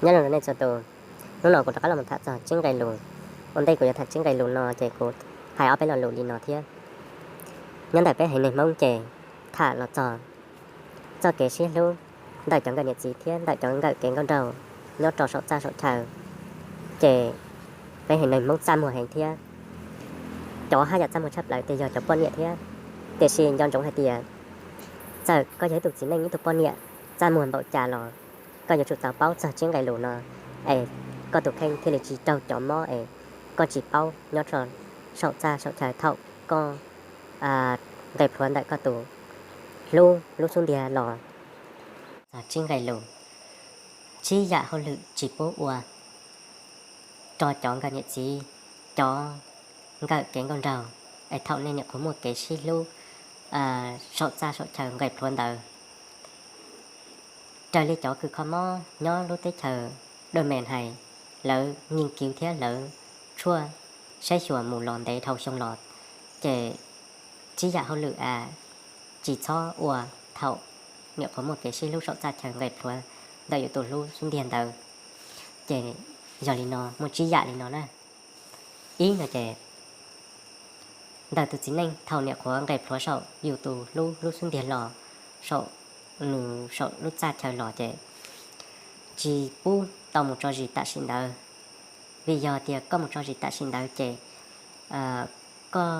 Nyob zoo nej txhua tus, hnub no kuv rov qab los tham txog tsib nqe lus. Ua ntej kuv yuav tham tsib nqe lus no ces kuv hais ob peb lo lus li no thiab. Nyob ntawm peb haiv neeg Hmoob ces tham los txog txoj kev sib hlub ntawm cov nkawm niam txiv thiab ntawm cov nkawm kev nkauj nraug nyob rau saum txaj saum chaw, ces peb haiv neeg Hmoob txaj muag heev thiab. Cov haj yam txaj muag tshaj plaws ces yog cov poj niam thiab. Tiam sis nco ntsoov hais tias txawm koj yog ib tug txiv neej ib tug poj niam txaj muag npaum cas los koj yuav tsum tau paub txog tsib nqe lus no es koj tus kheej thiaj li tsis raug cov mob es koj tsis paub nyob rau saum txaj saum chaw thaum koj nqe plhuav ntawm koj tus hlub lub xub ntiag los. Txog tsib nqe lus, tsib yam hauj lwm tsis pub ua rau cov nkawm niam txiv, cov nkawm kev nkauj nraug, es thaum nej nyuam qhuav muaj kev sib hlub saum txaj saum chaw nqe plhuav ntawd. Raws li cov kws kho mob nyob lub teb chaws Dawj Mes hais, lawv nghiên cứu thiab lawv tshuaj saib xyuas mus los ntev dhau xyoo los, ces tsib yam hauj lwm tsis txhob ua thaum nyuam qhuav muaj kev sib hlub saum txaj chaw nqe plhuav ntawm yus tus hlub xub ntiag ntawd. Ces yog li no, muaj tsib yam li no na. Ib no ces ntawm tus txiv neej thaum nyuam qhuav nqe plhuav saum yus tus hlub lub xub ntiag los, saum nws saum lub txaj chaw los ces tsis pub tau mus tso zis tam sim ntawd. Vim yog tias koj mus tso zis tam sim ntawd ces koj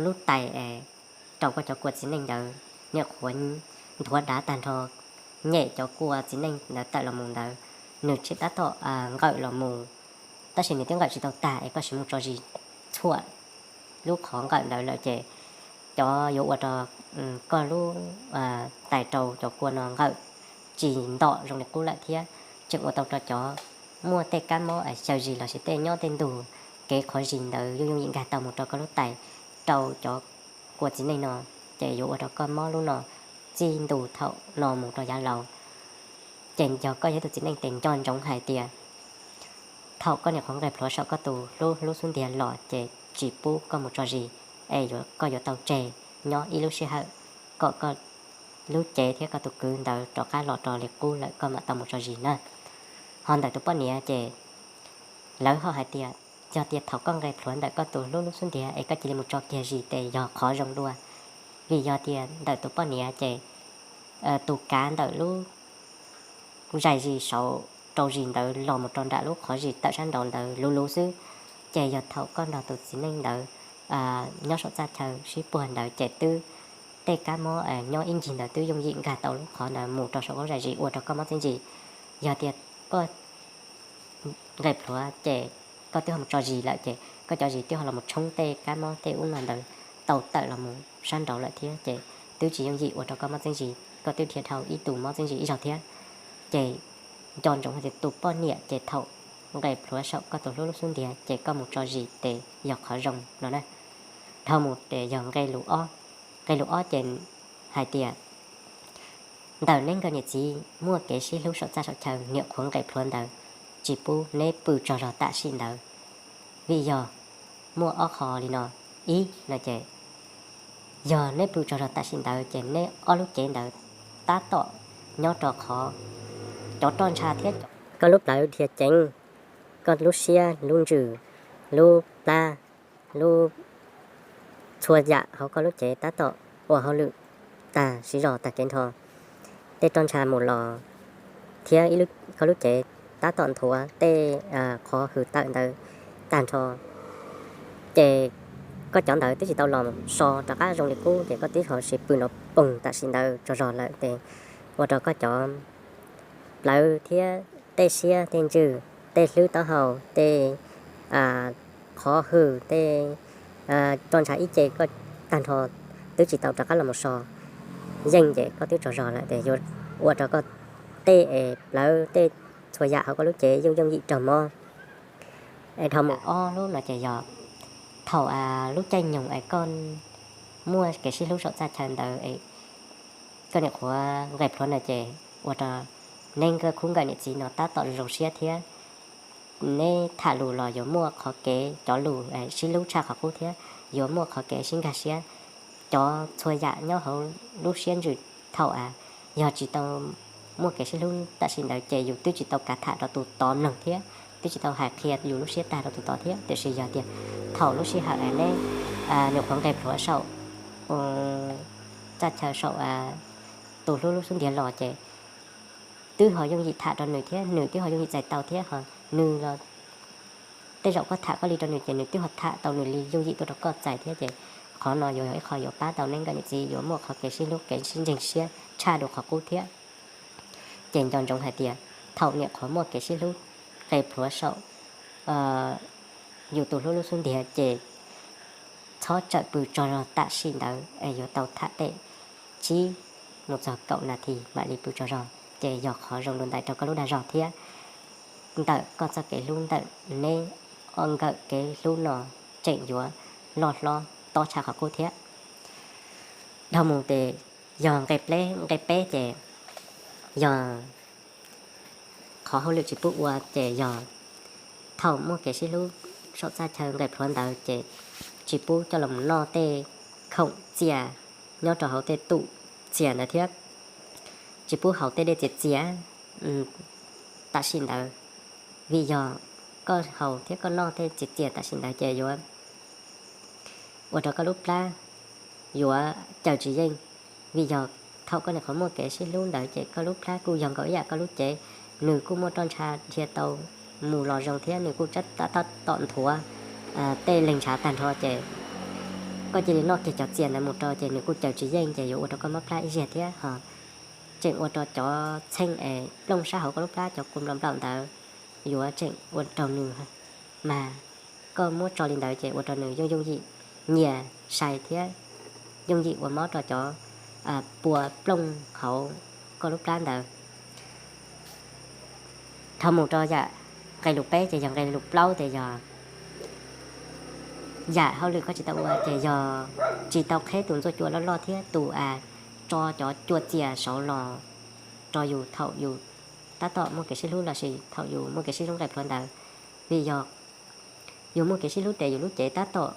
lub tais es rau koj cov kua txiv neej ntawd nyuam qhuav nthuav dav tag nrho, nyem cov kua txiv neej ntawd tawm los mus ntawd, nws tseem tab tom nqawm los mus, tab sis nws twb nqawm tsis tau tag es koj sim mus tso zis txhuam lub qhov nqawm ntawd lawm ces cov yuav ua rau koj lub tais rau cov kua no nqawm tsis ntom zoo li qub lawm thiab tseem ua tau rau cov muaj tej kab mob xyaw zis lossis tej nyob tej ntug kev qhov zis ntawd yooj yooj yim nkag tau mus rau koj lub tais rau cov kua txiv neej no, ces yuav ua rau koj mob lub no txij ntu thaum no mus rau yav laus. Ces yog koj yog ib tug txiv neej ces nco ntsoov hais tias thaum koj nyuam qhuav nqe plhuav saum koj tus hlub lub xub ntiag los ces tsis pub koj mus tso zis, es koj yuav tau tseg nyob ib lub sij hawm kom koj lub cev thiab koj tus kwv ntawd rov qab los rau li qub lawm koj mam tau mus tso zis na. Ho ntawm tus poj niam ces lawv ho hais tias yog tias thaum koj nqe plhuav ntawm koj tus hlub lub xub ntiag es koj cia li mus tso kiag zis ces yog qhov zoo dua. Vim yog tias ntawm tus poj niam ces tus kav ntawm lub zais zis saud rau zis ntawd los mus rau nram lub qhov zis tawm sab nraud ntawd luv luv xwb. Ces yog thaum koj nrog tus txiv neej ntawd nyob saum txaj chaw sib puag ntawd ces twb tej kab mob nyob ib ncig ntawd twb yooj yim nkag tau lub qhov ntawd mus rau saum lub zais zis ua rau koj mob txeeb zis. Yog tias koj nqe plhuav ces koj twb ho mus tso zis lawm ces koj cov zis twb ho los mus tshoob tej kab mob tej ub no ntawd tau tawm los mus sab nraud lawm thiab ces twb tsis yooj yim ua rau koj mob txeeb zis, koj twb dhia dhau ib tug mob txeeb zis ib zaug thiab. Ces nco ntsoov hais tias tus poj niam ces thaum nqe plhuav saum koj tus hlub lub xub ntiag ces koj mus tso zis ces yog qhov zoo no na. Dhau mus ces yog nqe lus ob. Nqe lus ob ces hais tias ntawm neb nkawm niam txiv muaj kev sib hlub saum txaj saum chaw nyuam qhuav nqe plhuav ntawd, tsis pub neb pw tsaug zog tam sim ntawd. Vim yog muaj ob qho li no. Ib no ces yog neb pw tsaug zog tam sim ntawd ces neb ob lub cev ntawd tab tom nyob rau qhov cov roj ntsha thiab koj lub plawv dhia ceev, koj lub siab lub ntsws, lub plab, lub, txhua yam hauv koj lub cev tab tom ua hauj lwm tag siv zog tag kev nrho. Tej roj ntsha mus los thiab koj lub cev tab tom nthuav tej qhov hws tawm ntawd tag nrho. Ces koj cov ntawd twb tsis tau los so rov qab zoo li qub ces koj twb ho sis pw nrov poog tam sim ntawd tsaug zog lawm ces ua rau koj cov plawv thiab tej siab tej ntsws, tej hlwb taub hau, tej qhov hws, tej roj ntsha ib ce koj tag nrho twb tsis tau rov qab los mus so yeej ces koj twb tsaug zog lawm ces yuav ua rau koj tej es plawv tej txhua yam hauv koj lub cev yooj yooj yim raug mob. Es dhau mus ob lub no ces yog thaum lub caij nyoog es koj muaj kev sib hlub saum txaj chaw ntawd es koj nyuam qhuav nqe plhuav no ces ua rau neb nkawm khub nkawm niam txiv no tab tom zoo siab thiab neb tham lus los yuav muaj qhov kev cov lus sib hlub tshaj qhov qub thiab yuav muaj qhov kev sib nkag siab. Cov txhua yam nyob hauv lub siab ntsws thaum yog tsis tau muaj kev sib hlub tam sim ntawd ces yus twb tsis tau kav tham rau tus tod mloog thiab twb tsis tau hais qhia yus lub siab tag rau tus tod thiab. Tiam sis yog tias thaum lub sij hawm neb nyuam qhuav nqes plhuav saum txaj chaw saum tus hlub lub xub ntiag los ces twb ho yooj yim tham rau nws thiab nws twb ho yooj yim txais tau thiab ho nws los tej zaum koj tham koj li rau nws ces nws twb ho tham tau nws li yooj yim tuaj rau koj txais thiab ces qhov no yuav yog ib qho yuav pab tau neb nkawm niam txiv yuav muaj qhov kev sib hlub kev sib ntseeg siab tshaj dua qhov qub thiab. Ces nco ntsoov hais tias thaum nyuam qhuav muaj kev sib hlub nqes plhuav saum yus tus hlub lub xub ntiag ces txhob tsawm pw tsaug zog tam sim ntawd es yuav tau tham tej tsib mus txog kaum nas this mam li pw tsaug zog ces yog qhov zoo dua ntais rau koj lub dag zog thiab ntawm koj txoj kev hlub ntawm neb ob nkawm kev hlub no tseem yuav loj hlob tob tshaj qhov qub thiab. Dhau mus ces yog nqe peb ces yog qhov hauj lwm tsis pub ua ces yog thaum muaj kev sib hlub saum txaj chaw nqes plhuav ntawd ces tsis pub coj los noj tej khoom txias nyob rau hauv tej tus txias ntawd thiab tsis pub haus tej dej txias txias tam sim ntawd, vim yog koj haus thiab koj noj tej txias txias tam sim ntawd ces yuav ua rau koj lub plab yuav caws tsis yeej. Vim yog thaum koj nyuam qhuav muaj kev sib hlub ntawd ces koj lub plab kuj yog nkaus ib yam koj lub cev, nws kuj muaj roj ntsha dhia tau mus los zoo thiab nws kuj tab tom nthuav tej leeg ntshav tag nrho ces koj cia li noj kiag cov txias ntawd mus rau ces nws kuj caws tsis yeej ces yuav ua rau koj mob plab ib zaug thiab ho tseem ua rau cov txheej es plooj sab hauv koj lub plab cov kua nplaum nplaum ntawd yuav tseem ua rau nws mas koj muab tso li ntawd ces ua rau nws yooj yooj yim nyias sai thiab yooj yim ua mob rau cov pua plooj hauv koj lub plab ntawd. Dhau mus rau yam nqe lus peb ces yog nqe lus plaub ces yog yam hauj lwm koj tsis tau ua ces yog tsis tau qheb tus ntxuaj cua loj loj thiab tus as tso cov cua txias saud los rau yus thaum yus tab tom muaj kev sib hlub lossis thaum yus muaj kev sib hlub nqe plhuav ntawd. Vim yog yus muaj kev sib hlub ces yus lub cev tab tom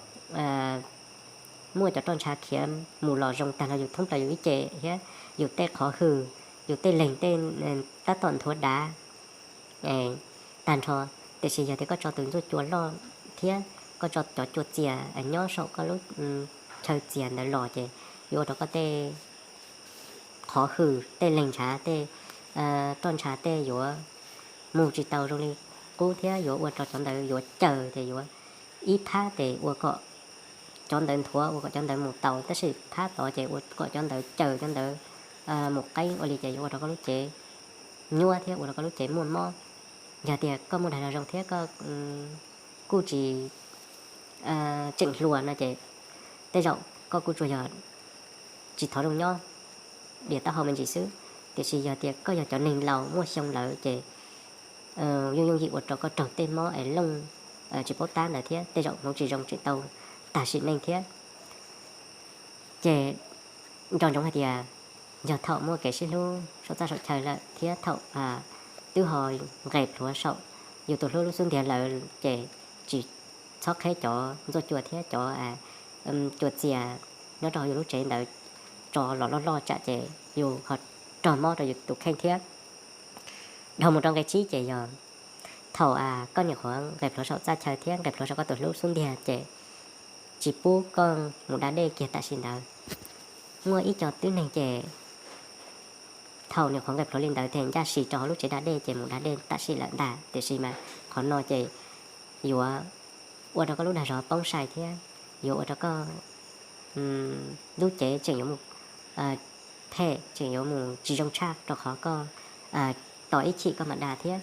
muaj cov roj ntsha khiav mus los zoo tag nrho yus thoob plaws yus ib ce thiab yus tej qhov hwm, yus tej leeg tej tab tom nthuav dav tag nrho. Tiam sis yog tias koj tso tus ntxuaj cua loj thiab koj tso cov cua txias nyob saum koj lub chaw txias ntawd los ces yuav ua rau koj tej qhov hwm tej leeg ntshav tej roj ntsha tej yuav mus tsis tau zoo li qub thiab yuav ua rau cov ntawd yuav caws ces yuav ib phab ces ua kom cov ntawd nthuav ua kom cov ntawd mus tau tab sis phab tod ces ua kom cov ntawd caws cov ntawd mus qeeb ua li ces yuav ua rau koj lub cev nyuab thiab ua rau koj lub cev muaj mob. Yog tias koj muaj dag zog zoo thiab koj kuj tsis tseem hluas no ces tej zaum koj kuj tsuas yog tsis thov zoo nyob diam taub hau me ntsis xwb. Tiam sis yog tias koj yog cov neeg laus muaj xyoo lawm ces yooj yooj yim ua rau koj raug tej mob es looj tsis paub tab ntawd thiab tej zaum hmoov tsis zoo tseem tau tag sim neej thiab. Ces nco ntsoov hais tias yog thaum muaj kev sib hlub saum txaj saum chaw lawm thiab thaum twb ho nqes plhuav saum yus tus hlub lub xub ntiag lawm ces tsis txhob qheb cov ntxuaj cua thiab cov cua txias nyob rau hauv yus lub tsev ntawd tso los loj loj tsam ces yus ho raug mob rau yus tus kheej thiab. Dhau mus rau nqe tsib ces yog thaum koj nyuam qhuav nqes plhuav saum txaj chaw thiab nqes plhuav saum koj tus hlub xub ntiag ces tsis pub koj mus da dej kiag tam sim ntawd. Muaj ib co tib neeg ces thaum nyuam qhuav nqes plhuav li ntawd ces ncaj si rau hauv lub tsev da dej ces mus da dej tam sim lawm ntag, tiam sis mas qhov no ces yuav ua rau koj lub dag zog poob sai thiab yuav ua rau koj lub cev tseem yuav mus phem, tseem yuav mus tsis zoo tshaj rau qhov koj tos ib chim koj mam da thiab.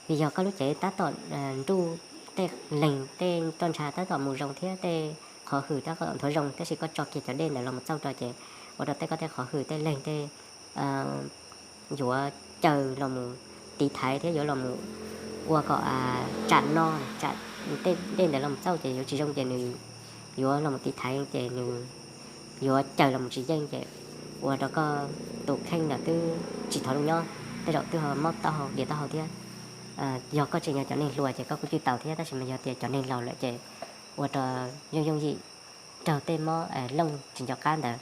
Vim yog koj lub cev tab tom nruj, tej leeg tej roj ntsha tab tom mus zoo thiab tej qhov hwm tab tom nthuav zoo, tab sis koj tso kiag cov dej ntawd los mus txauj rau ces ua rau tej koj tej qhov hwm tej leeg tej yuav caws los mus tiv thaiv thiab yuav los mus ua kom tsam no, tej dej ntawd los mus txauj ces yuav tsis zoo ces nws yuav los mus tiv thaiv ces nws yuav caws los mus tsis yeej ces ua rau koj tus kheej ntawd twb tsis thov zoo nyob, tej zaum twb ho mob taub hau diam taub hau thiab. Yog koj tseem yog cov neeg hluas ces koj kuj cwj tau thiab, tab sis mas yog tias cov neeg laus lawm ces ua rau yooj yooj yim raug tej mob looj tsis nco qab ntawd.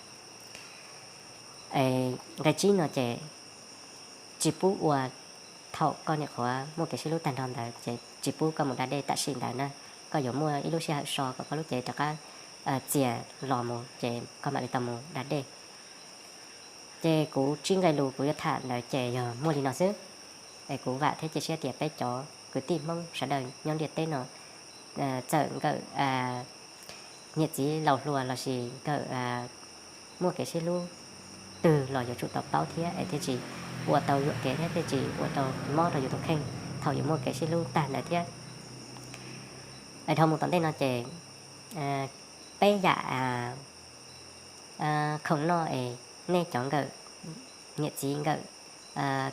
Nqe tsib no ces tsis pub ua, thaum koj nyuam qhuav muaj kev sib hlub tag nrho ntawd ces tsis pub koj mus da dej tam sim ntawd na. Koj yuav muaj ib lub sij hawm so kom koj lub cev rov qab txias los mus ces koj mam li tau mus da dej. Ces kuv tsis nqe lus kuv yuav tham ntawd ces yog muaj li no xwb. Es kuv vam thiab cia siab tias peb cov kwv tij Hmoob sawv daws nyob ntiaj teb no, txawm nkawm niam txiv laus hluas lossis nkawm muaj kev sib hlub twg los yuav tsum tau paub thiab es thiaj tsis ua tau yuam kev thiab thiaj tsis ua tau mob rau yus tus kheej thaum yuav muaj kev sib hlub tag ntawd thiab. Es dhau mus tom ntej no ces peb yam khoom noj es nej cov nkawm niam txiv nkawm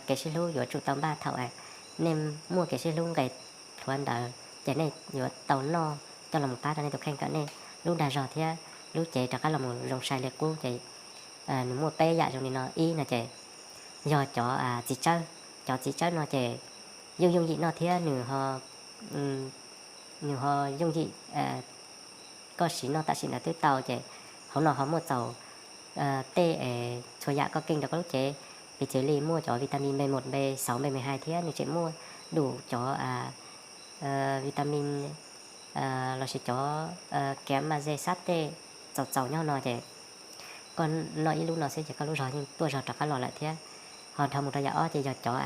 kev sib hlub yuav tsum tau npaj thaum nej muaj kev sib hlub nqes plhuav ntawd ces nej yuav tau noj coj los pab rau nej tus kheej kom nej lub dag zog thiab lub cev rov qab los mus zoo sai li qub ces nws muaj peb yam zoo li no. Ib no ces yog cov txiv tsawb, cov txiv tsawb no ces yooj yooj yim noj thiab nws ho yooj yim koj siv noj tam sim ntawd twb tau ces hauv no ho muaj txaus tej es txhua yam koj keej rau koj lub cev. Piv txwv li muaj cov vitamin B một, B sáu, B mười hai thiab nws tseem muaj dum cov vitamin lossis cov kev mas ze sab tej txaus txaus nyob no ces koj noj ib lub no xwb ces koj lub zog yeej tuaj zog rov qab los lawm thiab. Ho dhau mus rau yam ob ces yog cov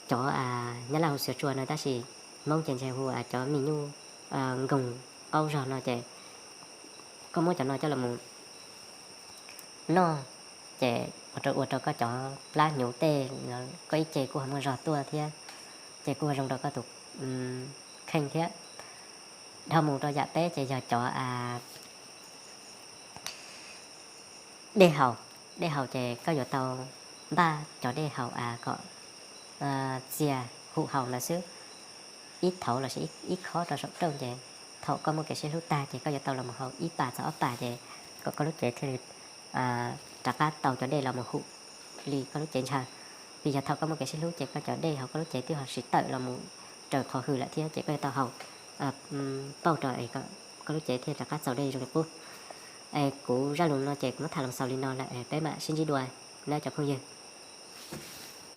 cov nyab laj hu xiav tsua no tab sis Hmoob ces ntshe hu cov mis nyuj nkoos qaub zog no ces koj muab cov no coj los mus noj ces ua rau koj cov plab hnyuv tej koj ib ce kuj ho muaj zog tuaj thiab ces kuj ho zoo rau koj tus kheej thiab. Dhau mus rau yam peb ces yog cov dej haus. Dej haus ces koj yuav tau npaj cov dej haus kom txias hum haus ntawd xwb, ib thauv lossis ib khob rau saum rooj ces thaum koj muaj kev sib hlub tag ces koj yuav tau los mus haus ib pas txog ob pas ces kom koj lub cev thiaj li rov qab tau cov dej los mus hum li koj lub cev ntshaw. Vim yog thaum koj muaj kev sib hlub ces koj cov dej hauv koj lub cev twb ho siv tawm los mus raws qhov hws lawm thiab ces koj yuav tau haus pauj rau es koj lub cev thiaj rov qab txaus dej zoo li qub. Es kuv zaj lus no ces kuv muab tham los xaus li no lawm, peb mam sib ntsib dua nawb cov phooj ywg.